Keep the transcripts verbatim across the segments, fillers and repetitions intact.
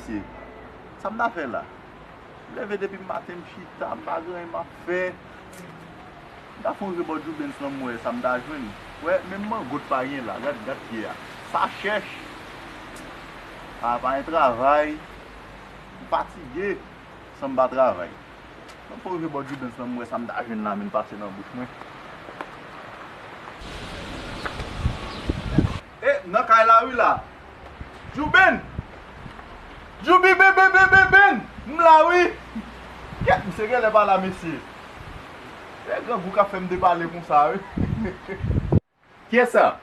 Mesye, sa m ta fè la? M leve depi maten, m chita, m pa gen anyen m ap fè. M ta fon rive bò Djoubens lan, m wè sa m ta jwenn. Wè, menm mango t pa gen la. Gad, gad pye a. Sa chèch. A, pa gen travay. M fatige san m pa travay. Mwen fò rive bò Djoubens lan, m wè sa m ta jwenn la, men pase nan bouch mwen. E, nan kay la wi la. Djouben! Djoubi ben ben ben ben ben! M la wi! Kèt, misye genlè pa la, mesye. E grangou k ap fè m depale konsa wi. Kiyès sa?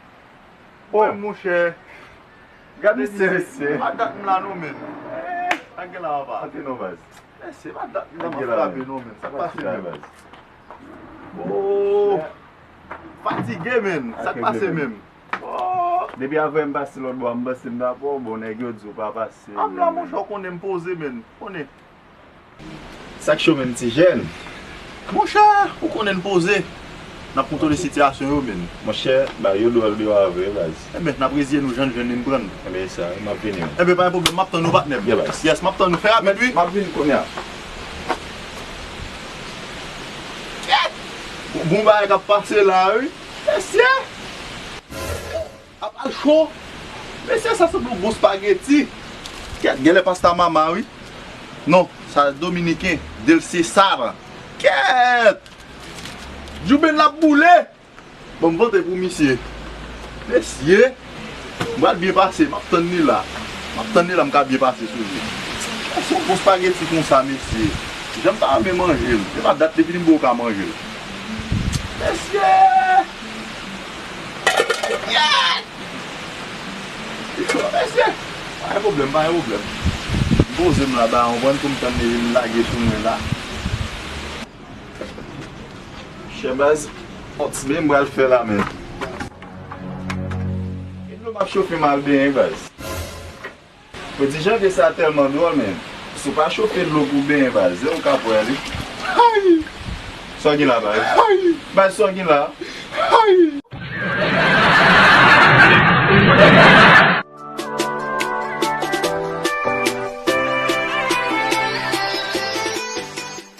Oh, monchè. Gade mesye, mesye. Pa dat m la non, men. Eh, pa gen la, papa. Antre non, baz. Mesye, pa dat m la, m ap frape non, men. Sa k pase, men? Oh. Fatige, men. Sa k pase, men? Oh. Depi avè m pase lòt bò a, m panse m ta pran w, bon, nèg yo di w pa pase. A m la, monchè, w konnen m poze, men. Konnen. Sa k cho menm, ti jèn? Monchè, ou konnen n poze. N ap kontwole sitiyasyon yo, men. Monchè, bagay yo dwòl deyò a vre, baz. Enben, n ap reziye nou, jan n jwenn li n pran l. Enben, e sa, m ap vini wi. Enben, pa gen pwoblèm, m ap tann ou, patnè m. Yeah, baz. Yes, m ap tann ou. Fè rapid, wi. M ap vini kounye a. Kèt! Bon bagay k ap pase la, wi. Mesye! Ap al cho. Mesye, sa sanble yon bon spageti. Kèt, genlè pasta mama, wi. Non, sa dominiken, del Cesar. Kèt! Djouben l ap boule. Bon, m vante pou misye. Mesye, m pral byen pase, m ap tann li la. M ap tann li la, m ka byen pase sou li. Se yon bon spageti konsa, mesye. Jan m ta renmen manje l. Se pa dat depi m bo ka manje l. Mesye! Yeah! Mesye! Pa gen pwoblèm, pa gen pwoblèm. M poze m la, ba, yon konprann pou m tann li vin lage sou mwen la. Chè baz, on ti byen m pral fè la, men. E dlo m ap chofe m al benyen, baz. Mwen di Janvye sa tèlman dwòl, men. Si w pa chofe dlo pou benyen, baz, e ou k ap wè li. Hay! Sa w gen la, baz? Hay! Baz, sa w gen la? Hay!